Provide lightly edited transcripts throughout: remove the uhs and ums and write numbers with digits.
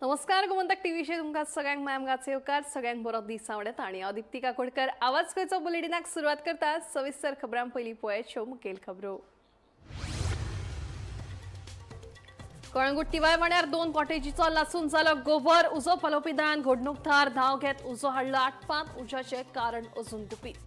नमस्कार, गोमंतक टीव्हीचेर तुमकां सगळ्यांक मायमगाचो येवकार. सगळ्यांक बरो दीस आवडत आनी हांव दीप्ती काकोडकर आवाज खंयचो बुलेटिनाक सुरवात करता. सविस्तर खबरां पयलीं पळयात मुखेल खबरो. कळंगूट टिवाय वाड्यार दोन कॉटेजीचो लासून जालो गोबर. उजो पालोवपी दळान घडणूक थळार धांव घेत उजो हाडलो आटपांत. उज्याचें कारण अजून गुपीत.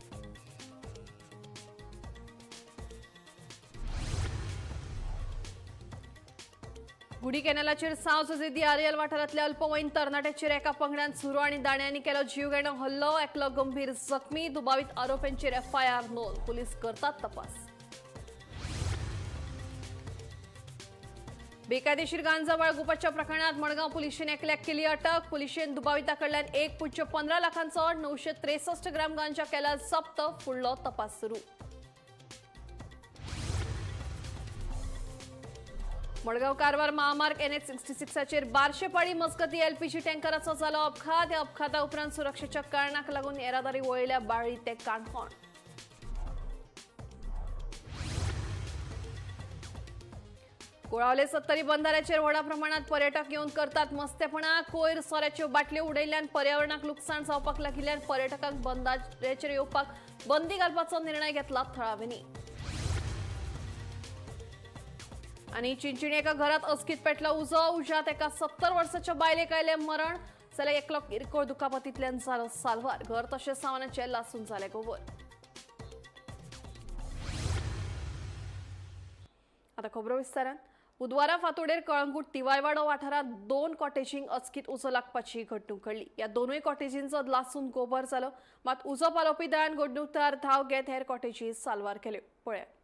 गुडी कॅनलाचेर साव जुजेदी आरियल वाठारांतल्या अल्पवयीन तरणाट्याचेर एका पंगडान सुरो आनी दाण्यांनी केलो जीवघेणो हल्लो. एकलो गंभीर जखमी. दुबावीत आरोपींचेर एफआयआर नोंद. पुलीस करतात तपास. बेकायदेशीर गांजा बाळगुपाच्या प्रकरणात मडगांव पुलिशेन एकल्याक केली अटक. पुलिशेन दुबाविता कडल्यान 1.15 लाखांचो 963 ग्राम गांजा केला जप्त. फुडलो तपास सुरू. मडगांव कारवार महामार्ग एनएच 66चेर बारशेपाळी मजगती एलपीजी टँकराचो जालो अपघात. ह्या अपघाता उपरांत सुरक्षेच्या कारणाक लागून येरादारी वळयल्या बाळी ते काणकोण. कोळावले सत्तरी बंधाऱ्याचेर व्हडा प्रमाणात पर्यटक येवन करतात मस्तेपणा. कोयर सोऱ्याच्यो बाटल्यो उडयल्ल्यान पर्यावरणाक लुकसाण जावपाक लागिल्ल्यान पर्यटकांक बंधाऱ्याचेर येवपाक बंदी घालपाचो निर्णय घेतला थळाव्यांनी. आनी चिंचिणी एका घरात अचकीत पेटलो उजो. उज्यात एका 70 वर्साच्या बायलेक आयलें मरण, जाल्यार एकलो किरकोळ दुखापतींतल्यान जालो साल्वार. घर तशेंच सामानाचें लासून जालें गोबर. आता खबरो विस्तारान. बुधवारा फांतोडेर कळंगूट तिवायवाडो वाठारांत दोन कॉटेजींक अचकीत उजो लागपाची घडणूक घडली. ह्या दोनूय कॉटेजींचो लासून गोबर जालो. मात उजो पालोवपी दळान घडणूक थळार धांव घेत हेर कॉटेजी साल्वार केल्यो. पळयात.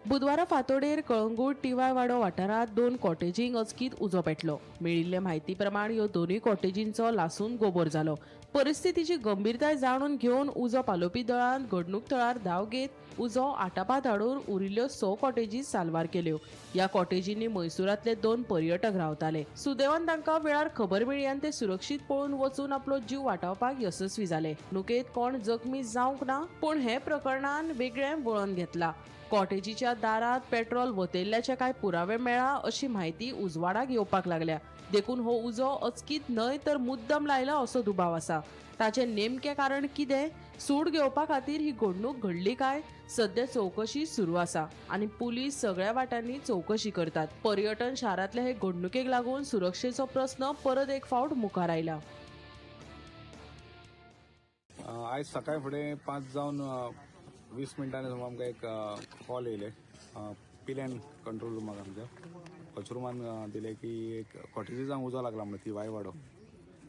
बुधवारा फांतोडेर कळंगूट टिवायवाडो वाठारांत दोन कॉटेजींक अचकीत उजो पेटलो. मेळिल्ले म्हायती प्रमाण ह्यो दोनूय कॉटेजींचो लासून गोबर जालो. परिस्थितीची गंभीरताय जाणून घेवन उजो पालोवपी दळान घडणूक थळार धांव घेत उजो आटापात हाडून उरिल्ल्यो 6 कॉटेजी साल्वार केल्यो. ह्या कॉटेजींनी म्हैसूरांतले 2 पर्यटक रावताले. सुदैवान तांकां वेळार खबर मेळ्ळी आनी ते सुरक्षीत पळून वचून आपलो जीव वाटावपाक येसस्वी जाले. नुकेत कोण जखमी जावंक ना, पूण हे प्रकरणान वेगळें वळण घेतला. कॉटेजीच्या दारात पेट्रोल वतयल्ल्याचे कांय पुरावे मेळ्ळा अशी म्हायती उजवाडाक येवपाक लागल्या. देखून हो उजो अचकीत न्हय तर मुद्दम लायला असो दुबाव आसा. ताचें नेमकें कारण कितें, सूड घेवपा खातीर ही घडणूक घडली काय, सध्या चवकशी सुरू आसा आनी पुलीस सगळ्या वाटांनी चवकशी करतात. पर्यटन शारांतल्या हे घडणुकेक लागून सुरक्षेचो प्रस्न परत एक फावट मुखार आयला. आयज सकाळी फुडें 5 जावन 20 मिनटांनी सुमार आमकां एक कॉल येयले पिल्यान कंट्रोल रुमाक. आमच्या कचरुमान दिले की एक कॉटेजीसांक उजो लागला म्हणून ती वायवाडो.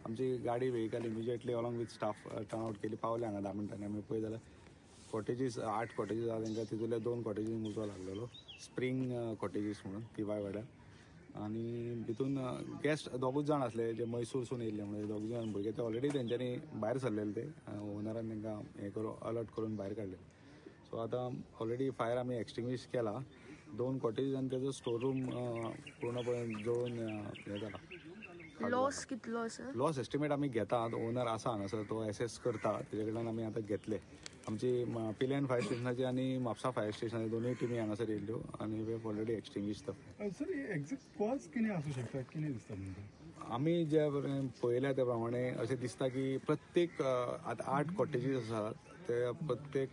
आमची गाडी vehicle immediately along with staff turn out केली. पावले हांगा 10 मिनटांनी. आमी पळय जाल्यार कॉटेजीस 8 कॉटेजीस आहा तेंकां, तितूंतल्या 2 कॉटेजीस उजो लागलेलो. स्प्रींग कॉटेजीस म्हणून ती वायवाड्यार. आनी भितून गेस्ट दोगूच जाण आसले जे मैसूरसून येयल्ले. म्हणजे दोग जाण भुरगे ते ऑलरेडी तेंच्यांनी भायर सरलेले. ते ओनरान तेंकां हें करून अलर्ट करून भायर काडले. सो आतां ऑलरेडी फायर आमी एक्सटिंग्विश केला. 2 कॉटेजीस आनी तेजो स्टोर रूम पूर्णपणे जळून हें जाला. लॉस कितलो आसा? लॉस एस्टिमेट आमी घेता. ओनर आसा हांगासर, तो एसेस करता. तेजे कडल्यान आमी आतां घेतले. आमची पिल्यान फायर स्टेशनाची आनी म्हापसा फायर स्टेशनाची दोनूय टिमी हांगासर येयल्ल्यो आनी we have already extinguish the fire. Sir, exact cause कितें आसूं शकता, कितें दिसता तुमकां? आमी जे पळयल्या त्या प्रमाणे अशें दिसता की प्रत्येक आतां 8 कॉटेजीस आसात, ते प्रत्येक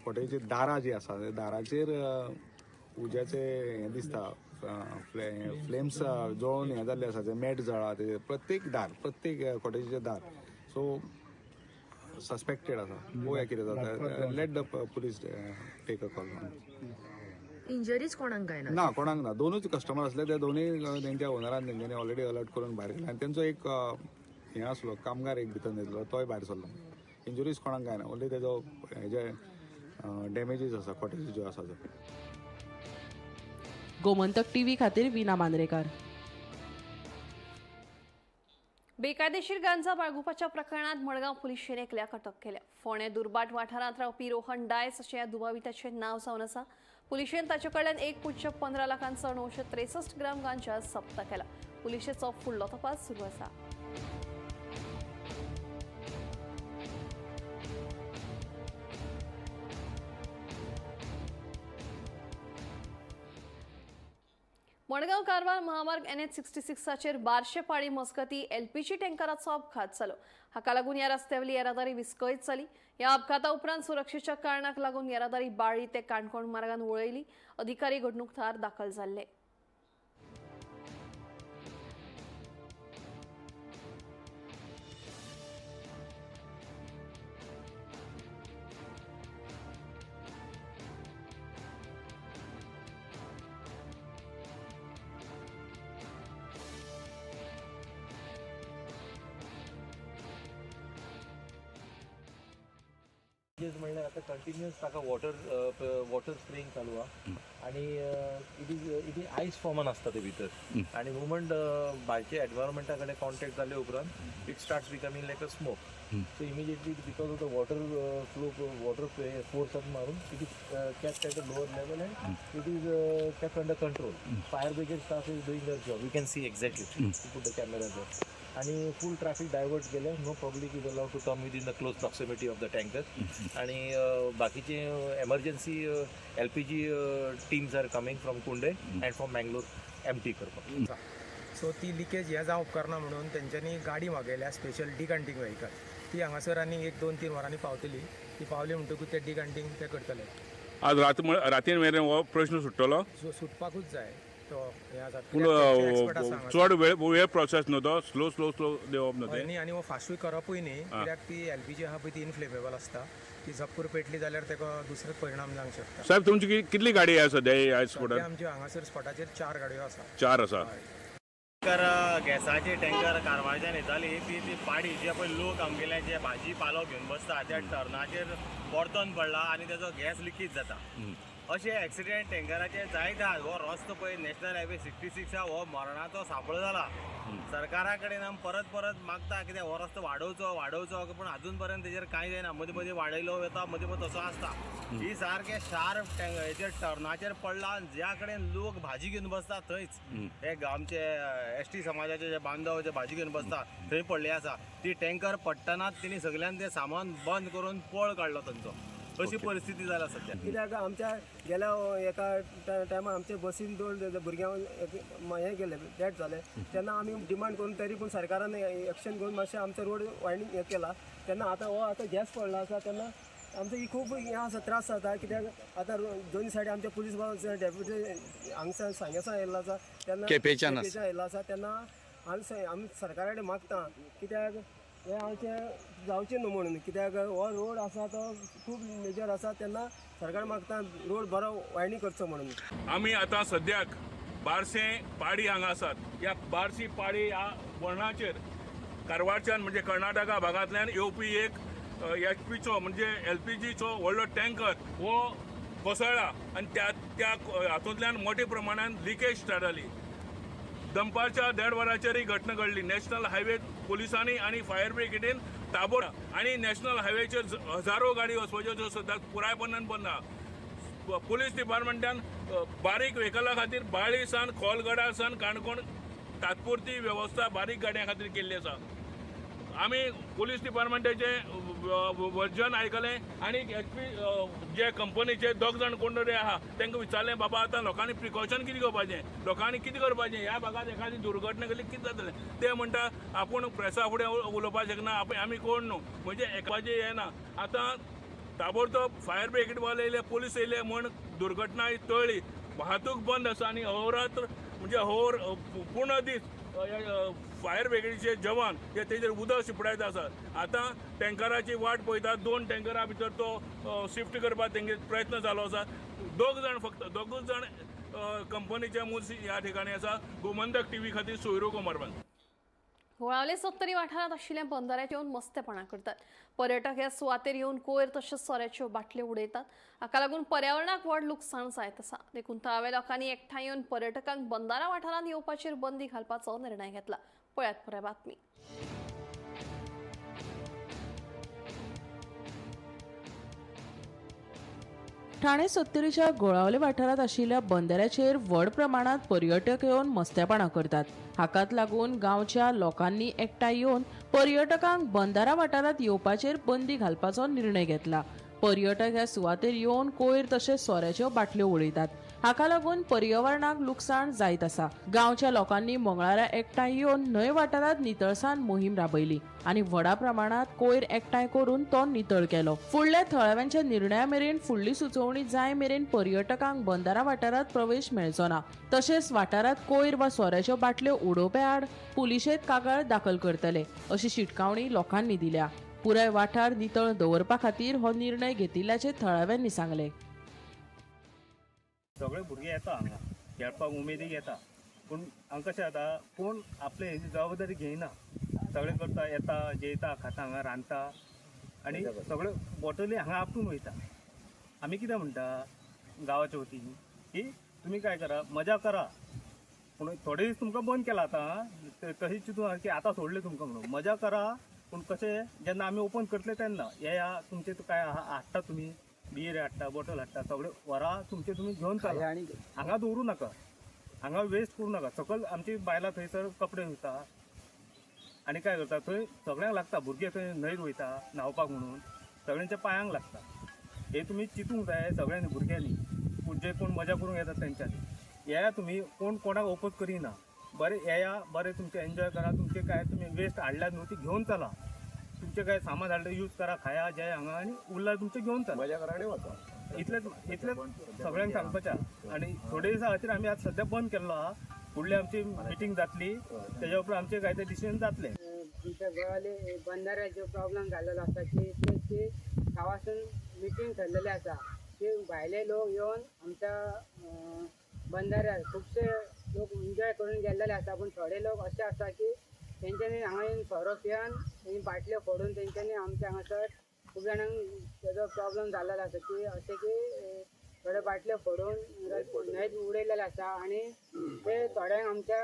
कॉटेजीची दारां जी आसा त्या दाराचेर उज्याचे हें दिसता, फ्लेम्स जळोवन हें जाल्ले आसा, ते मॅट जळा ते प्रत्येक दार, प्रत्येक कॉटेजीचें दार. सो सस्पेक्टेड आसा. पळोवया कितें जाता. Let the police take a call. Injuries कोणाक काय ना? ना, कोणाक ना. दोनूच कस्टमर आसले, ते दोनूय तेंच्या ओनरान तेंच्यांनी ऑलरेडी अलर्ट करून भायर केले. आनी तेंचो एक हें आसलो कामगार एक भितर न्हिदलो, तोय भायर सरलो. इंजुरीज कोणाक काय ना, ओन्ली तेजो हेजे डॅमेजीस आसा कॉटेजीस ज्यो आसा त्यो. गोमंतक टीव्ही खातीर वीना मांद्रेकार. बेकायदेशीर गांजा बाळगुपाच्या प्रकरणात मडगांव पुलिशेन एकल्याक अटक केल्या. फोंडें दुर्बाट वाठारांत रावपी रोहन डायस अशें ह्या दुबाविताचें नांव जावन आसा. पुलिशेन ताचे कडल्यान 1.15 लाखांचो 963 ग्राम गांजा जप्त केला. पुलिशेचो फुडलो तपास सुरू आसा. मडगांव कारवार महामार्ग NH 66चेर बारशे पाळी मजगती एलपीजी टँकराचो अपघात जालो. हाका लागून ह्या रस्त्यावयली येरादारी विस्कळीत जाली. ह्या अपघाता उपरांत सुरक्षेच्या कारणाक लागून येरादारी बाळी ते काणकोण मार्गान वळयली. अधिकारी घडणूक थळार दाखल जाल्ले. म्हणल्यार आतां कंटिन्युअस ताका वॉटर वॉटर स्प्रेइंग चालू आहा आनी it is आयस फॉर्मान आसता ते भितर आनी मुवमेंट भायच्या एनवायरमेंटा कडेन कॉन्टेक्ट जाले उपरांत it starts becoming like a smoke. So immediately because of the water flow, water फोर्सान मारून it is kept at a lower level and it is kept under control. Fire brigade staff is doing their job. You can see exactly, put the camera there. आणि फुल traffic divert केले. No public is allowed to come within the close proximity of the tanker. आणि बाकीचे emergency LPG teams are coming from Kundem and from Mangalore empty करपाक. So ती leakage हें जावं उपकारना म्हणून तेंच्यांनी गाडी मागयल्या, स्पेशल डिकांटींग व्हेकल. ती हांगासर आनी 1-2-3 वरांनी पावतली. ती पावली म्हणटकूच ते डिकांटींग ते करतले. आज रात रातीन मेरेन हो प्रश्न सुट्टलो? सो सुटपाकूच जाय तो हें आसा. पूण कित्याक तेंचे expert आसा हांगासर. चड वेळ वेळ प्रोसेस न्हू तो, स्लो स्लो स्लो देंवप न्हू हय तें. न्ही, आनी हो फास्टूय करपूय न्ही, कित्याक ती एलपीजी आहा पळय ती इनफ्लेमेबल आसता. ती झप्पूर पेटली जाल्यार ताका दुसरे परिणाम जावंक शकता. साहेब, तुमची कितली गाडी आसा सद्या ह्या सद्या स्पॉटार? आमच्या हांगासर स्पॉटाचेर 4 गाडयो आसा. 4 आसा. टँकर, गॅसाची टँकर कारवारच्यान येताली ती ती पाडी जे पळय लोक आमगेले जे भाजी पालो घेवन बसता त्या टर्नाचेर परतोन पडला आनी तेजो गॅस लिकेज जाता. अशे एक्सिडेंट टँकराचे जायत आहात. हो रस्तो पळय नॅशनल हायवे 66 आहा, हो मरणाचो सांपळो जाला. सरकारा कडेन आमी परत परत मागता कित्याक हो रस्तो वाडोवचो वाडोवचो, पूण अजून पर्यंत तेजेर कांय जायना. मदीं मदीं वाडयलो वता, मदीं मदीं तसो आसता. ही सारकें शार्प हेचेर टर्नाचेर पडला आनी ज्या कडेन लोक भाजी घेवन बसता थंयच हे आमचे एस टी समाजाचे जे बांधव जे भाजी घेवन बसता थंय पडले आसा. ती टँकर पडटनाच तेणी सगळ्यान तें सामान बंद करून पळ काडलो तांचो. अशी परिस्थिती जाल्या सद्या. कित्याक आमच्या गेल्या एका टायमार आमचे बसीन 2 भुरग्यांक हें गेले, डेथ जाले. तेन्ना आमी डिमांड करून तरी पूण सरकारान एक्शन घेवन मातशें आमचो रोड वायडनींग हें केला. तेन्ना आतां हो आतां गॅस पडला आसा तेन्ना आमचो ही खूब हें आसा, त्रास जाता. कित्याक आतां दोन सायडी आमचे पुलीस डेप्युटी हांगसर सांगेसान आयिल्लो आसा, तेन्ना केपेंच्यान केपेंच्यान आयिल्लो आसा. तेन्ना आमी सरकारा कडेन मागता कित्याक हें आमचें जावचें न्हू म्हणून, कित्याक हो रोड आसा तो खूब मेजर आसा. तेन्ना सरकार मागता रोड बरो वायडनींग करचो म्हणून. आमी आतां सद्याक बारशें पाडी हांगा आसात. ह्या बारशी पाडी ह्या वर्णाचेर कारवारच्यान म्हणजे कर्नाटका भागांतल्यान येवपी एक एचपीचो म्हणजे एलपीजीचो व्हडलो टँकर हो कोसळ्ळा आनी त्या त्या हातूंतल्यान मोठ्या प्रमाणान लिकेज स्टार्ट जाली. दनपारच्या 1:30 वरांचेर ही घटना घडली. नॅशनल हायवे पुलिसांनी आनी फायर ब्रिगेडीन ताबोड आनी नॅशनल हायवेचेर हजारो गाडी वचपाच्यो ज्यो सद्याक पुरायपणान बंद आहा. पुलीस डिपार्टमेंटान बारीक व्हेकला खातीर बाळी सावन खोलगडा सावन काणकोण तात्पुरती वेवस्था बारीक गाडयां खातीर केल्ली आसा. आमी पुलीस डिपार्टमेंटाचे वर्जन आयकलें आनी एचपी जे कंपनीचे दोग जाण कोण तरी आहा तांकां विचारलें, बाबा आतां लोकांनी प्रिकॉशन कितें घेवपाचें, लोकांनी कितें करपाचें, ह्या भागांत एखादी दुर्घटना घडली कितें जातलें. ते म्हणटा आपूण प्रेसा फुडें उलोवपाक शकना, आपूण आमी कोण न्हू, म्हणजे एकाचें हें ना. आतां ताबडतोब फायर ब्रिगेड वाले येयले, पुलीस येयले म्हण दुर्घटना ही टळ्ळी. वाहतूक बंद आसा आनी अहोरात्र म्हणजे अहोर पूर्ण दीस फायर ब्रिगेडीचे जवान हे तेजेर उदक शिंपडायत आसात. आतां टँकराची वाट पळयतात. 2 टँकरा भितर तो शिफ्ट करपाक तेंगे प्रयत्न चालू आसा. दोग जाण, फक्त दोगूच जाण कंपनीचे मूस ह्या ठिकाणी आसा. गोमंतक टीव्ही खातीर सोयरू कोमारबान. गोळावले सत्तरी वाठारांत आशिल्ल्या बंदरात येवन मस्तेपणां करतात. पर्यटक ह्या सुवातेर येवन कोयर तशेंच सोऱ्याच्यो बाटल्यो उडयतात. हाका लागून पर्यावरणाक व्हड लुकसाण जायत आसा. देखून थळाव्या लोकांनी एकठांय येवन पर्यटकांक बंदारा वाठारांत येवपाचेर बंदी घालपाचो निर्णय घेतला. पळयात पुराय बातमी. ठाणे सत्तरीच्या गोळावले वाठारांत आशिल्ल्या बंदराचेर व्हड प्रमाणांत पर्यटक येवन मस्तेपणां करतात. हाकाच लागून गांवच्या लोकांनी एकठांय येवन पर्यटकांक बंदारा वाठारांत येवपाचेर बंदी घालपाचो निर्णय घेतला. पर्यटक ह्या सुवातेर येवन कोयर तशेंच सोऱ्याच्यो बाटल्यो उडयतात. हाका लागून पर्यावरणाक लुकसाण जायत आसा. गांवच्या लोकांनी मंगळारा एकठांय येवन न्हंय वाठारांत नितळसाण मोहीम राबयली आनी व्हडा प्रमाणात कोयर एकठांय करून तो नितळ केलो. फुडल्या थळाव्यांच्या निर्णया मेरेन फुडली सुचोवणी जाय मेरेन पर्यटकांक बंदारा वाठारांत प्रवेश मेळचो ना. तशेंच वाठारांत कोयर वा सोऱ्याच्यो बाटल्यो उडोवप्या आड पुलिशेंत कागाळ दाखल करतले अशी शिटकावणी लोकांनी दिल्या. पुराय वाठार नितळ दवरपा खातीर हो निर्णय घेतिल्ल्याचे थळाव्यांनी सांगले. सगळे भुरगे येता हांगा खेळपाक उमेदीक येता, पूण हांगा कशें जाता, कोण आपले हेजी जबाबदारी घेयना. सगळे करता, येता, जेयता, खाता, हांगा रांदता आनी सगळे बॉटली हांगा आपटून वयता. आमी कितें म्हणटा गांवाच्या वतीन की तुमी काय करा, मजा करा, पूण थोडे दीस तुमकां बंद केला आतां, तशी चिंतून की आतां सोडले तुमकां म्हणून मजा करा, पूण कशें जेन्ना आमी ओपन करतले तेन्ना येया, तुमचें काय हाडटा, तुमी बियर हाडटा, बॉटल हाडटा, सगळे व्हरा तुमचे तुमी घेवन चला, हांगा दवरूं नाका, हांगा वेस्ट करूं नाका. सकयल आमची बायलां थंयसर कपडे धुता आनी काय करता, थंय सगळ्यांक लागता, भुरगे थंय न्हंयत वयता न्हांवपाक म्हणून सगळ्यांच्या पांयांक लागता. हे तुमी चिंतूंक जाय सगळ्यांनी, भुरग्यांनी, पूण जे कोण मजा करूंक येतात तेंच्यांनी. येया तुमी, कोण कोणाक ओपोज करिना, बरें येया, बरें तुमचें एन्जॉय करा, तुमचें काय तुमी वेस्ट हाडल्यात न्हू ती घेवन चला, तुमचें काय सामान हाडलें यूज करा, खाया जेया हांगा आनी उरला तुमचें घेवन चला, मजा करा आनी वचा. इतलेंच इतलेंच सगळ्यांक सांगपाचें. आनी थोडे दिसां खातीर आमी आज सद्या बंद केल्लो आहा. फुडली आमची मिटींग जातली, तेज्या उपरांत आमचें काय ते डिसिजन जातलें. आमच्या गोवाले बंदाऱ्याचो प्रॉब्लम जाल्लो आसा की ती गांवासून मिटींग ठरलेली आसा की भायले लोक येवन आमच्या बंदाऱ्यार खुबशे लोक एन्जॉय करून गेल्लेले आसा, पूण थोडे लोक अशे आसा की तेंच्यांनी हांगा येवन सोरो पिवन तेणी बाटल्यो फोडून तेंच्यांनी आमच्या हांगासर खूब जाणांक तेजो प्रॉब्लम जाल्लो आसा की अशें की थोडे बाटल्यो फोडून न्हंयेत उडयलेले आसा आनी ते थोड्यांक आमच्या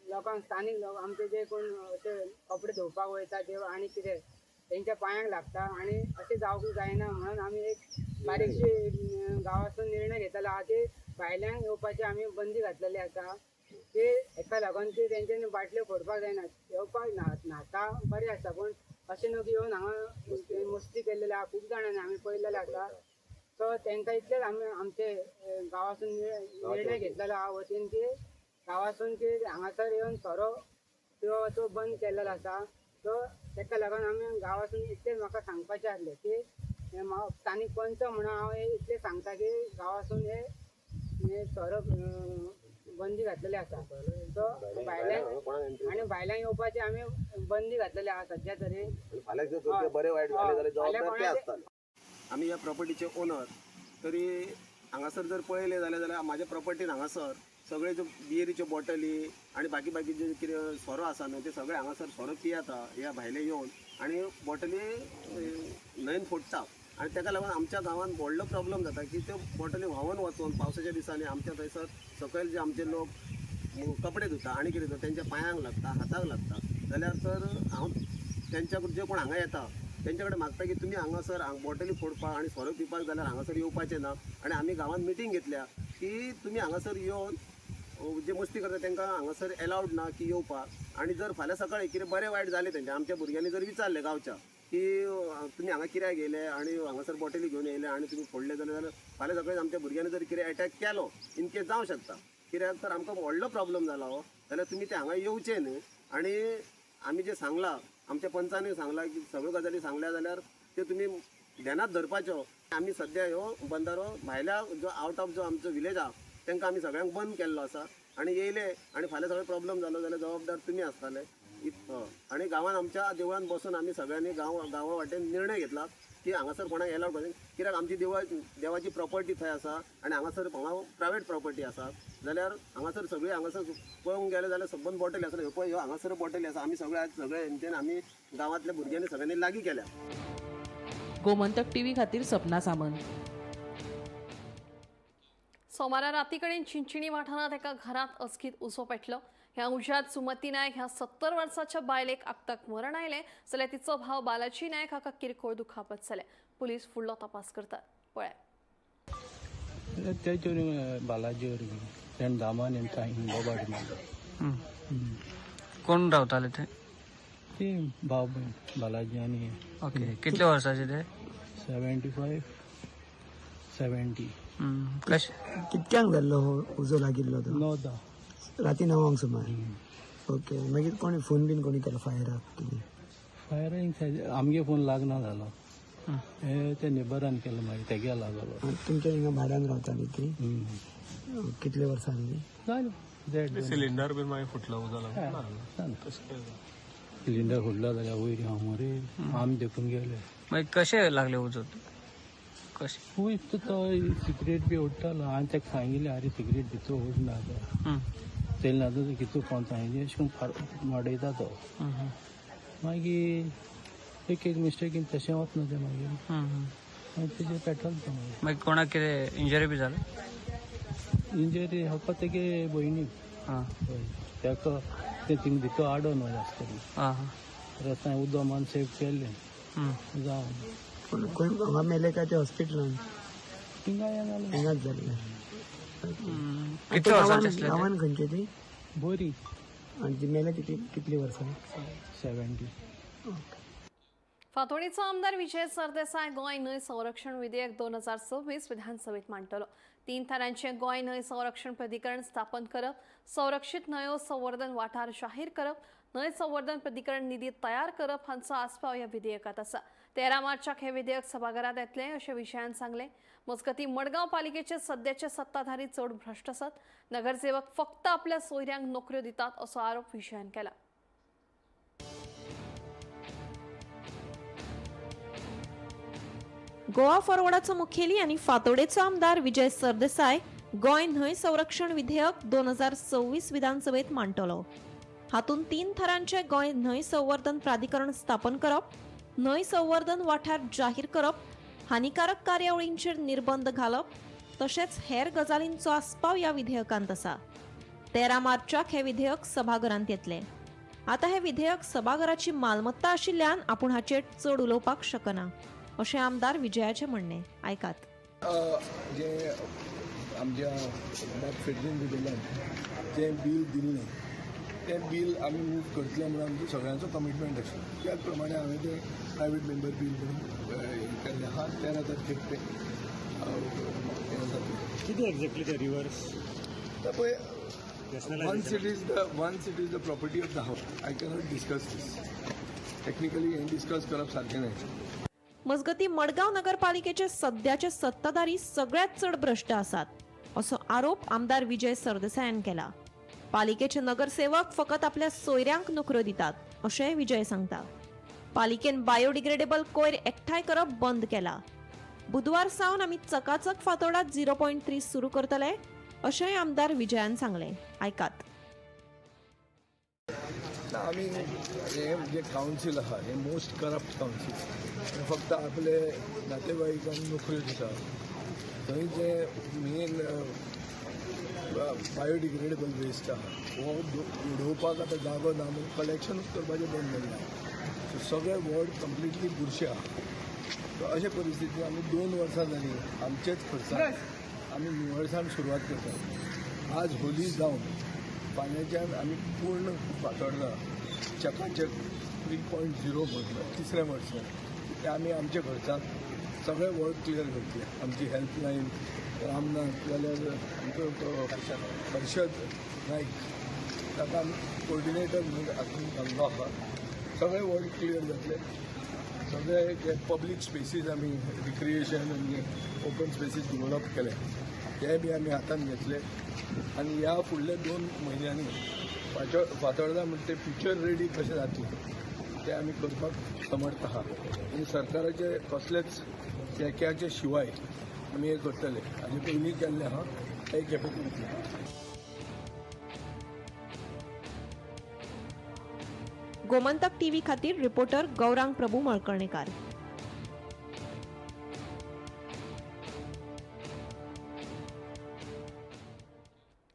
लोकांक, स्थानीक लोक आमचे जे कोण अशे कपडे धुवपाक वयता ते आनी कितें तेंच्या पांयांक लागता आनी अशें जावंक जायना म्हणून आमी एक बारीकशी गांवासून निर्णय घेतलेलो आहा की भायल्यांक येवपाची आमी बंदी घातलेली आसा की हेका लागून की तेंच्यांनी बाटल्यो फोडपाक जायना. येवपाक न्हाता बरें आसा, पूण अशें न्हू की येवन हांगा मस्ती केल्लेली आहा खूब जाणांनी आमी पळयलेलें आसा. सो तेंकां इतलेंच आमी आमचे गांवासून निर्णय घेतलेलो आहा वतीन की गांवासून की हांगासर येवन सोरो पिवपाचो बंद केल्लेलो आसा. सो तेका लागून आमी गांवासून इतलेंच म्हाका सांगपाचें आसलें की स्थानीक पंच म्हणून हांव इतलें सांगता की गांवासून हे सोरो बंदी घातलेली आसा. सो भायल्यांक आनी भायल्यांक येवपाची आमी बंदी घातलेली आसा सद्या तरी. बरें वायट जालें जाल्यार जबाबदार ते आसताले. आमी ह्या प्रॉपर्टीचे ओनर तरी हांगासर जर पळयलें जाल्यार म्हाज्या प्रॉपर्टीन हांगासर सगळे ज्यो बियरीच्यो बॉटली आनी बाकी बाकी जे कितें सोरो आसा न्हू ते सगळे हांगासर सोरो पियेता ह्या भायले येवन आनी बॉटली न्हंयेन फोडटा आनी तेका लागून आमच्या गांवांत व्हडलो प्रॉब्लम जाता की त्यो बॉटली व्हांवन वचून पावसाच्या दिसांनी आमच्या थंयसर सकयल जे आमचे लोक कपडे धुता आनी कितें धुता तेंच्या पांयांक लागता, हाताक लागता. जाल्यार तर हांव तेंच्या जे कोण हांगा येता तेंच्या कडेन मागता की तुमी हांगासर बॉटली फोडपाक आनी सोरो पिवपाक जाल्यार हांगासर येवपाचें ना. आनी आमी गांवांत मिटींग घेतल्या की तुमी हांगासर येवन जे मस्ती करता तांकां हांगासर एलावड ना की येवपाक. आनी जर फाल्यां सकाळीं कितें बरें वायट जालें तेंच्या आमच्या भुरग्यांनी जर विचारलें गांवच्या की तुमी हांगा कित्याक येयले आनी हांगासर बॉटली घेवन येयले आनी तुमी फोडले जाल्यार फाल्यां सकाळीं आमच्या भुरग्यांनी जर कितें एटॅक केलो इन केस जावं शकता, कित्याक तर आमकां व्हडलो प्रॉब्लम जाला हो, जाल्यार तुमी ते हांगा येवचे न्हय. आनी आमी जें सांगलां आमच्या पंचांनी सांगलां की सगळ्यो गजाली सांगल्या जाल्यार त्यो तुमी ध्यानात धरपाच्यो. आमी सद्या ह्यो बंदारो भायल्या जो आवट ऑफ जो आमचो विलेज आहा तांकां आमी सगळ्यांक बंद केल्लो आसा. आनी येयले आनी फाल्यां सगळे प्रॉब्लम जालो जाल्यार जबाबदार तुमी आसताले. आनी गांवांत आमच्या देवळान बसून आमी सगळ्यांनी गांवा वाटेन निर्णय घेतला की हांगासर कोणाक एलावड करूं, कित्याक आमची देवाची प्रॉपर्टी थंय आसा आनी हांगासर हांगा प्रायवेट प्रॉपर्टी आसा. जाल्यार हांगासर सगळी हांगासर पळोवंक गेले जाल्यार सबंद बॉटली आसा, ह्यो पळय ह्यो हांगासर बॉटली आसा. आमी सगळे सगळे हेंच्यान आमी गांवांतल्या भुरग्यांनी सगळ्यांनी लागीं केल्या. गोमंतक टीव्ही खातीर सपना सामंत. सोमारा रातीकडेन चिंचिणी वाठारांत एका घरांत अचकीत उजो पेटलो. ह्या उज्यांत सुमती नायक ह्या 70 वर्साच्या बायलेक आक्ताक मरण आयलें जाल्यार तिचो भाव बालाजी नायक हाका किरकोळ दुखापत जालें. पुलीस फुडलो तपास करतात. पळय बालाजी कोण रावताले ते? ते भाव भयण बालाजी आनी ओके. कितले वर्साचे ते? 75 70. कशें कितक्यांक जाल्लो हो उजो लागिल्लो तो? 9:10. राती 9 सुमार. ओके, मागीर कोणी फोन बीन कोणी केलो फायराक कितें? फायरींग आमगे फोन लागना जालो, हे ते नेबरान केलो, मागीर तेगे लागलो. तुमच्या हिंगा भाड्यान रावता न्ही ती? कितले वर्सां जाली? जालें. सिलिंडर बीन मागीर फुटलो उजो लागून? सिलिंडर फुटलो जाल्यार वयर हांव मरे आमी देखून गेले. मागीर कशें लागलें उजो? कशें? वयर तो सिगरेट बी ओडटालो. हांवें ताका सांगिल्लें, आरे सिगरेट भितर ओडना तो, तेल ना तो कितू कोण सांगिल्लें अशें करून मडयता तो. मागीर एक एक मिस्टेकीन तशें वतना तें मागीर मागीर तेजेर पेट्रोल तो मागीर. मागीर कोणाक कितें इंजरी बी जाली? इंजरी फक्त तेगे भयणीक. ताका तें थिंग भितर आडोन वय आसतली रस्त्यान उदक मान सेव केल्लें जावं. पूण खंय हांगा मेले काय ते हॉस्पिटलान? थिंगा हें जालें, हिंगाच जाल्लें. कितले वर्सांचे आसले? गांवान खंयचे ती? बरी. आनी जी मेले ती कितली वर्सां? 70. फातोडीचो आमदार विजय सरदेसाय गोंय न्हंय संरक्षण विधेयक 2026 विधानसभेत मांडटलो. 3 थरांचे गोंय न्हंय संरक्षण प्राधिकरण स्थापन करप, संरक्षित न्हंयो संवर्धन वाठार जाहीर करप, न्हंय संवर्धन प्राधिकरण निधी तयार करप हांचो आस्पाव ह्या विधेयकात आसा. 13 मार्चाक हे विधेयक सभाघरात येतलें अशें विजयान सांगलें. मजगतीं मडगांव पालिकेचे सद्याचे सत्ताधारी चड भ्रश्ट आसात, नगरसेवक फक्त आपल्या सोयऱ्यांक नोकऱ्यो दितात असो आरोप विजयान केला. गोवा फॉरवर्डाचो मुखेली आनी फातोडेचो आमदार विजय सरदेसाय गोंय न्हंय संरक्षण विधेयक 2026 विधानसभेत मांडटलो. हातूंत 3 थरांचे गोंय न्हंय संवर्धन प्राधिकरण स्थापन करप, न्हंय संवर्धन वाठार जाहीर करप, हानिकारक कार्यावळींचेर निर्बंध घालप तशेंच हेर गजालींचो आस्पाव ह्या विधेयकांत आसा. 13 मार्चाक हे विधेयक सभाघरांत येतलें. आतां हें विधेयक सभाघराची मालमत्ता आशिल्ल्यान आपूण हाचेर चड उलोवपाक शकना अशें आमदार विजयाचें म्हणणें. आयकात. जे आमच्या फेडरेन दिल्ल्यान जें बील दिल्लें तें बील आमी मूव करतले म्हणून आमचो सगळ्यांचो कमिटमेंट आशिल्लो. त्याच प्रमाणे हांवें तें प्रायवेट मेंबर बील म्हणून केल्लें आहा. 13 तारखेक तें हें जातलें. कितें एक्झॅक्टली ते रिवर्स? पळय, once it is the property of the house, I cannot discuss this technically. हें डिस्कस करप सारकें न्हय. मजगतीं मडगांव नगरपालिकेचे सद्याचे सत्ताधारी सगळ्यात चड भ्रश्ट आसात असो आरोप आमदार विजय सरदेसायान केला. पालिकेचे नगरसेवक फकत आपल्या सोयऱ्यांक नोकऱ्यो दितात अशें विजय सांगता. पालिकेन बायोडिग्रेडेबल कोयर एकठांय करप बंद केला. बुधवार सावन आमी चकाचक फातोडा 0.3 सुरू करतले अशेंय आमदार विजयान सांगलें. आयकात. आमी हे जे कावन्सील आहा हे मोस्ट करप्ट कावन्सील, फक्त आपले नातेवाईकांक नोकऱ्यो दिता. थंय जे मेन बायोडिग्रेडेबल वेस्ट आहा हो उडोवपाक आतां जागो ना म्हणून कलेक्शनूच करपाचें बंद जाल्लें. सो सगळे वॉर्ड कंप्लिटली बुरशे आहा. सो अशे परिस्थितीन आमी 2 वर्सां जालीं आमचेच खर्चान आमी निवळसाण सुरवात करतात. आज होली जावन फाल्यांच्यान आमी पूर्ण फातोर्डा चकाचक 3.0 म्हटलं तिसऱ्या वर्सा ते आमी आमच्या खर्चान सगळे वॉर्ड क्लियर करतले. आमची हेल्पलायन रामनाथ जाल्यार आमचो तो हर्षद नायक ताका आमी कोऑर्डिनेटर म्हणून हातून घाल्लो आहा. सगळे वॉर्ड क्लियर जातले. सगळे जे पब्लीक स्पेसीस आमी रिक्रिएशन आनी ओपन स्पेसीस डिवलप केले ते बी आमी हातान घेतले. आनी ह्या फुडल्या 2 म्हयन्यांनी फातोर्डा म्हणटा ते फ्युचर रेडी कशें जातलें ते आमी करपाक समर्थ आहा. आनी सरकाराचे कसलेच तेक्याचे शिवाय आमी हें करतले. आनी पयलीं केल्लें आहा ते खेपे करतले. गोमंतक टीव्ही खातीर रिपोर्टर गौरांग प्रभू मळकर्णेकार.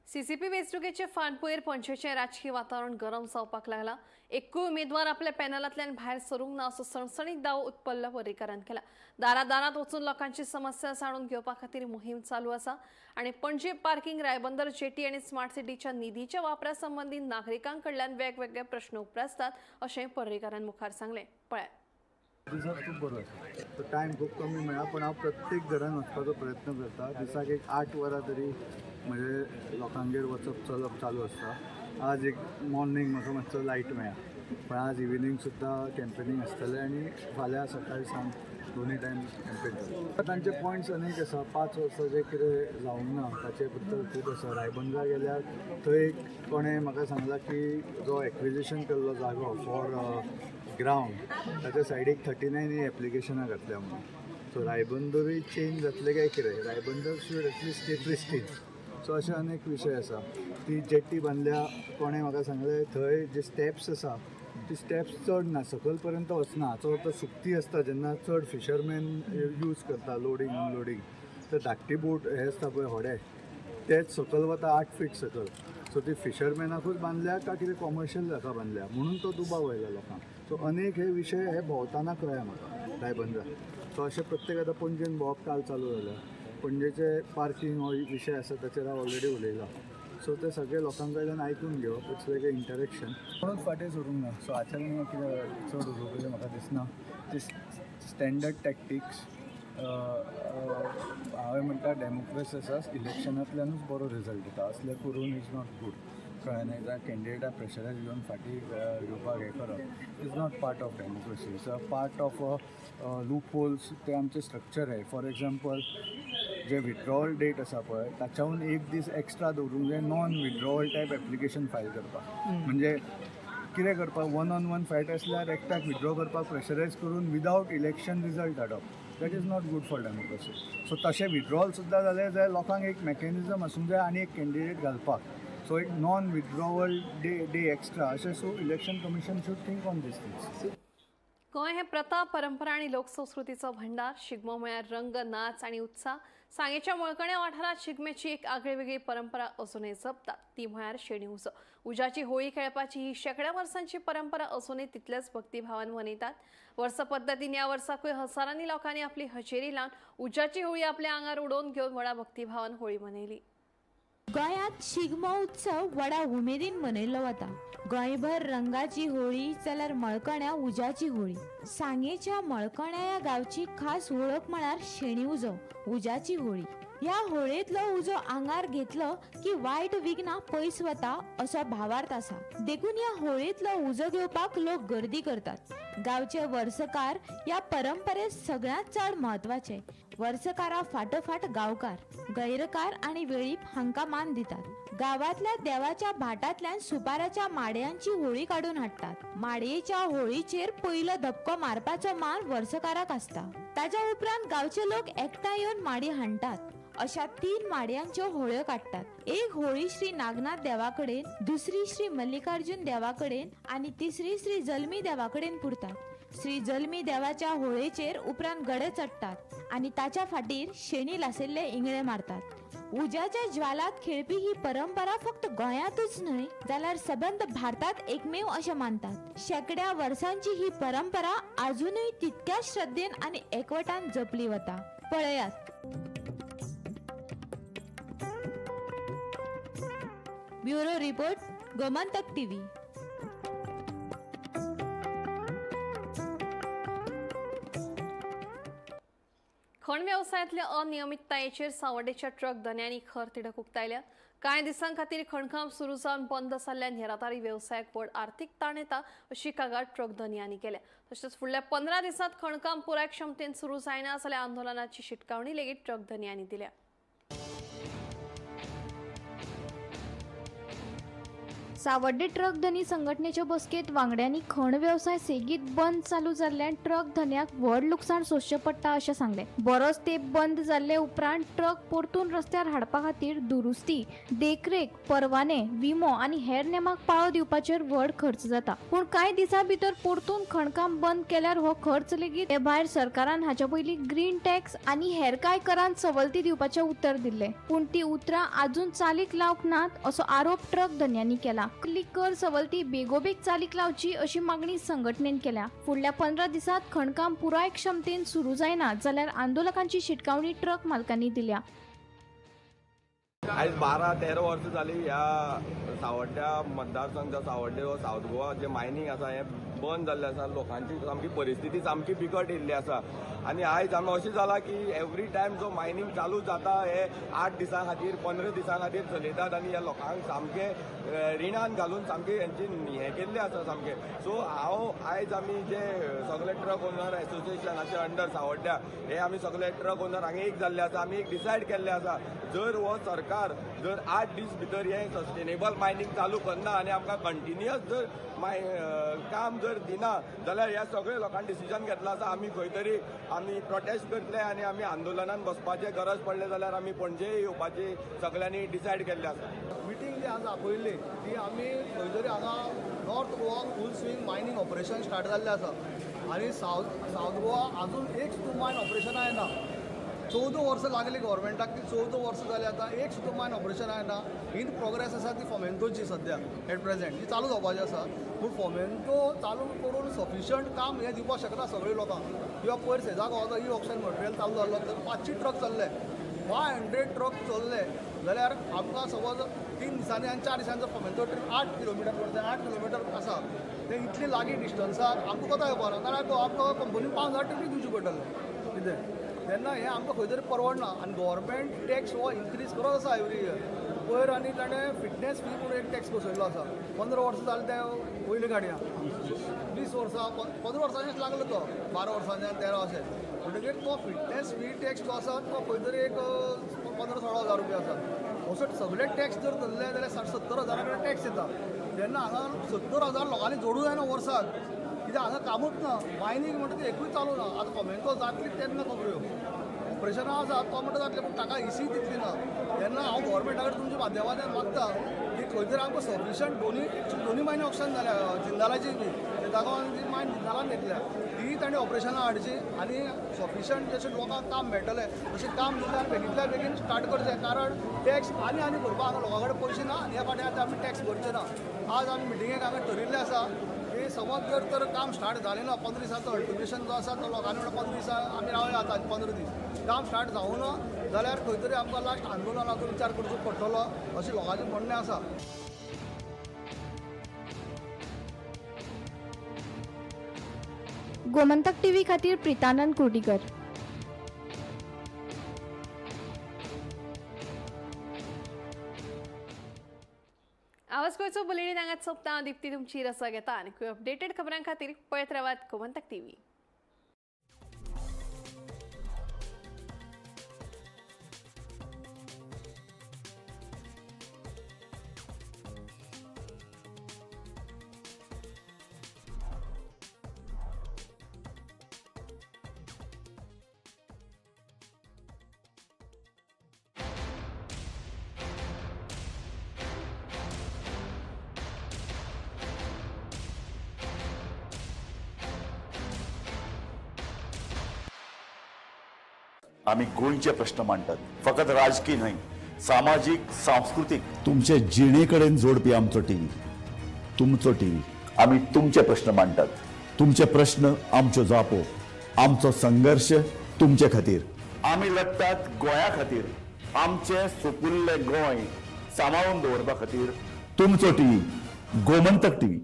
सीसीपी वेंचणुकेचे फाटभुंयेर पणजेचें राजकीय वातावरण गरम जावपाक लागलां. एकूय उमेदवार आपल्या पॅनलांतल्यान भायर सरूंक ना असो सणसणीत दावो उत्पल्ल पर्रीकारान केला. दारादारांत वचून लोकांची समस्या जाणून घेवपा खातीर मोहीम चालू आसा आनी पणजे पार्किंग, रायबंदर जेटी आनी स्मार्ट सिटीच्या निधीच्या वापरा संबंदी नागरिकां कडल्यान वेगवेगळे प्रश्न उप्रासतात अशें पर्रीकारान मुखार सांगलें. पळयात. प्रतिसाद खूब बरो आसा. सो टायम खूब कमी मेळ्ळा, पूण हांव प्रत्येक घरान वचपाचो प्रयत्न करता. दिसाक एक 8 वरां तरी म्हजे लोकांगेर वचप चलप चालू आसता. आज एक मॉर्निंग म्हाका मातसो लायट मेळ्ळा, पण आज इव्हिनींग सुद्दां कॅम्पेनींग आसतलें आनी फाल्यां सकाळी सावन दोनूय टायम कॅम्पेन जातलें. तांचे पॉयंट्स अनेक आसा. 5 वर्सां जें कितें जावंक ना ताचे बद्दल खूब आसा. रायबंदरा गेल्यार थंय एक कोणें म्हाका सांगलां की जो एक्विजिशन केल्लो जागो फॉर ग्रावंड ताच्या सायडीक 39 ही एप्लिकेशनां घातल्या म्हणून. सो रायबंदरूय चेंज जातलें काय कितें, Ribandar should at least stay pristine. So अशे अनेक विशय आसा. ती जेट्टी बांदल्या, कोणें म्हाका सांगलें थंय जे स्टेप्स आसा ती स्टेप्स चड ना, सकयल पर्यंत वचना. हाचो अर्थ सुकती आसता जेन्ना चड फिशरमॅन यूज करता लोडींग अनलोडींग, तर धाकटी बोट हे आसता पळय होडे, तेच सकयल वता 8 फीट सकयल. सो ती फिशरमॅनाकूच बांदल्या काय कितें कॉमर्शियल हाका बांदल्या म्हणून तो दुबाव आयला लोकांक. सो अनेक हे विशय हे भोंवतना कळ्ळें म्हाका रायबंदरा. सो अशें प्रत्येक आतां पणजेन भोंवप काल चालू जालें. पणजेचे पार्किंग हो विशय आसा ताचेर हांव ऑलरेडी उलयलां. सो ते सगळे लोकां कडल्यान आयकून घेवप, it's like a interaction. कोणूच फाटीं सरूंक ना. सो हाचेर कितें चड उलोवपाचें म्हाका दिसना. ती स्टँडर्ड टॅक्टिक्स हांवें म्हणटा, डेमोक्रेसी आसा, इलेक्शनांतल्यानूच बरो रिजल्ट येता. असलें करून is not good. कळ्ळें न्ही? जाल्यार कॅन्डिडेटाक प्रेशरायज घेवन फाटीं घेवपाक हें करप is not part of democracy. It's a part of loop holes. ते आमचें स्ट्रक्चर आहे. फॉर एग्जाम्पल, जे विथड्रॉवल डेट आसा पळय ताच्याहून एक दीस एक्स्ट्रा दवरूंक जाय non withdrawal type application file करपाक. म्हणजे कितें करपाक, वन ऑन वन फायट आसल्यार एकट्याक विथड्रॉ करपाक प्रेशरायज करून विदावट इलेक्शन रिजल्ट हाडप, that is not good for democracy. So तशें विथड्रॉल सुद्दां जालें जाल्यार लोकांक एक मॅकॅनिजम आसूंक जाय आनी एक कॅन्डिडेट घालपाक. सो एक नॉन विथड्रॉवल डे एक्स्ट्रा अशें. So election commission should think on these things. Goa हे प्रथा, परंपरा आणि लोकसंस्कृतीचो भंडार. शिगमो म्हळ्यार रंग, नाच आणि उत्साह. सांगेच्या मळकण्या वाठारात शिगम्याची एक आगळी वेगळी परंपरा अजूनय जपतात, ती म्हळ्यार शेणी उजो. उज्याची होळी खेळपाची ही शेकड्या वर्सांची परंपरा अजूनय तितल्याच भक्तिभावान मनयतात. वर्स पद्दतीन ह्या वर्साकूय हजारांनी लोकांनी आपली हजेरी लावन उज्याची होळी आपल्या आंगार उडोवन घेवन व्हडा भक्तिभावान होळी मनयली. गोंयांत शिगमो उत्सव व्हडा उमेदीन मनयल्लो वता. गोंयभर रंगाची होळी जाल्यार मळकण्या उज्याची होळी. सांगेच्या मळकण्या ह्या गांवची खास वळख म्हळ्यार शेणी उजो, उज्याची होळी. ह्या होळयेंतलो उजो आंगार घेतलो की वायट विघ्नां पयस वता असो भावार्थ आसा. देखून ह्या होळयेंतलो उजो घेवपाक लोक गर्दी करतात. गांवचे वर्सकार ह्या परंपरेत सगळ्यांत चड म्हत्वाचे. वर्सकारा फाटोफाट गांवकार, गैरकार आनी वेळीप हांकां मान दितात. गांवांतल्या देवाच्या भाटांतल्यान सुपाराच्या माडयांची होळी काडून हाडटात. माडयेच्या होळीचेर पयलो धपको मारपाचो मान वर्सकाराक आसता. ताच्या उपरांत गांवचे लोक एकठांय येवन माडी हाणटात. अशा 3 माडयांच्यो होळ्यो काडटात. एक होळी श्री नागनाथ देवा कडेन, दुसरी श्री मल्लिकार्जुन देवा कडेन आनी तिसरी श्री जल्मी देवा कडेन पुरतात. श्री जल्मी देवाच्या होळयेचेर उपरांत गडे चडटात आनी ताच्या फाटीर शेणी लासिल्ले इंगळे मारतात. उज्याच्या ज्वालात खेळपी ही परंपरा फक्त गोंयांतूच न्हय जाल्यार सबंद भारतात एकमेव अशें मानतात. शेकड्या वर्सांची ही परंपरा आजुनूय तितक्याच श्रद्धेन आनी एकवटान जपली वता. पळयात. Bureau report, Gomantak TV. खण व्यवसायांतल्या अनियमिततायेचेर सावड्डेच्या ट्रक धनयांनी खर तिडक उक्तायल्या. कांय दिसां खातीर खणकाम सुरू जावन बंद जाल्ल्यान येरादारी वेवसायाक व्हड आर्थीक ताण येता अशी कागाळ ट्रक धनयांनी केल्या. तशेंच फुडल्या 15 दिसांत खणकाम पुराय क्षमतेन सुरू जायना जाल्यार आंदोलनाची शिटकावणी लेगीत ट्रक धनयांनी दिल्या. सावड्डे ट्रक धनी संघटनेच्या बसकेत वांगड्यांनी खण वेवसाय सेगीत बंद चालू जाल्ल्यान ट्रक धनयाक व्हड लुकसाण सोंसचें पडटा अशें सांगलें. बरोच तेंप बंद जाल्ले उपरांत ट्रक परतून रस्त्यार हाडपा खातीर दुरुस्ती, देखरेख, परवाने, विमो आनी हेर नेमाक पाळो दिवपाचेर व्हड खर्च जाता. पूण कांय दिसां भितर परतून खणकाम बंद केल्यार हो खर्च लेगीत ते भायर सरकारान हाचे पयलीं ग्रीन टॅक्स आनी हेर कांय करांत सवलती दिवपाचें उतर दिल्लें, पूण ती उतरां आजून चालीक लावंक नात असो आरोप ट्रक धनयांनी केला. कर सवलती बेगोबेग चालीक लावची अशी मागणी संघटनेन केल्या. फुडल्या 15 दिसांत खणकाम पुराय क्षमतेन सुरू जायना जाल्यार आंदोलकांची शिटकावणी ट्रक मालकांनी दिल्या. आयज 12-13 वर्सां जाली ह्या सावड्ड्या मतदारसंघ सावड्डे हो सावथ गोवा जे मायनींग आसा हें बंद जाल्लें आसा. लोकांची सामकी परिस्थिती सामकी बिकट येयल्ली आसा आनी आयज आमी अशें जालां की एवरी टायम जो मायनींग चालू जाता हे 8 दिसां खातीर 15 दिसां खातीर चलयतात आनी ह्या लोकांक सामके रिणान घालून सामके हेंची हें केल्लें आसा सामकें. सो हांव आयज आमी जे सगळे ट्रक ओनर एसोसिएशनाचे अंडर सावड्ड्या हे आमी सगळे ट्रक ओनर हांगा एक जाल्ले आसा. आमी एक डिसायड केल्लें आसा जर हो सरकार जर 8 दीस भितर हे सस्टेनेबल मायनींग चालू करना आनी आमकां कंटिन्युअस जर काम जर दिना जाल्यार ह्या सगळे लोकांनी डिसिजन घेतला आसा आमी खंय तरी आमी प्रोटेस्ट करतले आनी आमी आंदोलनान बसपाचें गरज पडलें जाल्यार आमी पणजे येवपाची सगळ्यांनी डिसायड केल्लें आसा. मिटींग जी आज आपयल्ली ती आमी खंय तरी हांगा North Goa full swing mining operation start जाल्लें आसा आनी सावथ गोवा अजून एक सुद्दां मायन ऑपरेशनां येना. 14 वर्सां लागली गव्हर्मेंटाक ती 14 वर्सां जाली आतां एक सुद्दां मायन ऑपरेशनां येना. इन प्रोग्रेस आसा ती फोमेंतोची सद्या एट प्रेझेंट ती चालू जावपाची आसा पूण फोमेंतो चालू करून सफिशियंट काम हें दिवपाक शकना सगळे लोकांक. किंवा पयर सेजा गांवाचो ई ऑक्शन मटेरियल चालू जाल्लो तर 500 ट्रक चल्ले, 500 ट्रक चल्ले जाल्यार आमकां समज 3 दिसांनी आनी 4 दिसांनी जर फोमेंतो ट्रीप 8 किलोमिटर पडटा, 8 किलोमिटर आसा तें इतलें लागीं डिस्टन्सार आमकां कोता येवपाक ना जाल्यार आमकां कंपनी 5000 ट्रिपी दिवची पडटलें कितें तेन्ना हें आमकां खंय तरी परवडना. आनी गव्हर्मेंट टॅक्स हो इन्क्रीज करत आसा एवरी इयर. पयर आनी ताणें फिटनेस फी म्हणून एक टॅक्स बसयल्लो आसा. 15 वर्सां जालीं ते वयले गाडयांक, 20 वर्सां 15 वर्सांचेच लागलो तो, 12 वर्सांच्यान 13 अशें म्हणटकीर तो फिटनेस फी टॅक्स जो आसा तो खंय तरी एक 15-16 हजार रुपया आसा. असो सगळे टॅक्स जर धरले जाल्यार 60-70 हजारा कडेन टॅक्स येता. तेन्ना हांगा 70 हजार लोकांनी जोडूं जायना वर्साक, कित्याक हांगा कामूच ना, मायनींग म्हणटा तें एकूय चालू ना. आतां फोमेंतो जातली तेन्ना खबऱ्यो ऑपरेशनां आसा तो म्हणटा जातलें पूण ताका इसी तितली ना. तेन्ना हांव गव्हर्मेंटा कडेन तुमच्या माध्यमांतल्यान मागता की खंय तरी आमकां सफिशियंट दोनूय मायनी ऑप्शन जाल्या, जिंदालाची बी शेतागांवान जी मायन जिंदालान घेतल्या ती ताणें ऑपरेशनां हाडची आनी सफिशियंट जशें लोकांक काम मेळटलें तशें काम दिल्यार बेगींतल्या बेगीन स्टार्ट करचें. कारण टॅक्स आनी आनी भरपाक हांगा लोकां कडेन पयशे ना आनी ह्या फाटी आतां आमी टॅक्स भरचे ना. आज आमी मिटिंगेक हांगा ठरिल्लें आसा की समज जर तर काम स्टार्ट जालें ना 15 दिसांचो अल्टिमेशन जो आसा तो लोकांनी म्हणटा 15 दिसां आमी रावया आतां 15 दीस काम स्टार्ट जावं ना जाल्यार खंय तरी आमकां लास्ट आंदोलनाचो विचार करचो पडटलो अशें लोकांचें म्हणणें आसा. गोमंतक टीव्ही खातीर प्रितानंद कुर्डीकर. आवाज गोंयचो बुलेटीन हांगाच सोंपता. दीप्ती तुमची रसा घेता आनी अपडेटेड खबरां खातीर पळयत रावात गोमंतक टीव्ही. आमी गोंयचे प्रश्न मांडटात, फकत राजकीय न्हय, सामाजीक, सांस्कृतीक, तुमचे जिणे कडेन जोडपी आमचो टीव्ही, तुमचो टीव्ही. आमी तुमचे प्रश्न मांडटात, तुमचे प्रश्न आमच्यो जापो, आमचो संघर्श तुमचे खातीर. आमी लढटात गोंया खातीर, आमचें सुपुल्लें गोंय सांबाळून दवरपा खातीर. तुमचो टीव्ही, गोमंतक टीव्ही.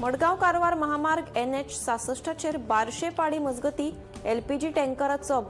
मडगांव कारवार महामार्ग NH 66 चेर बारशे पाडी मजगती एलपीजी टँकराचो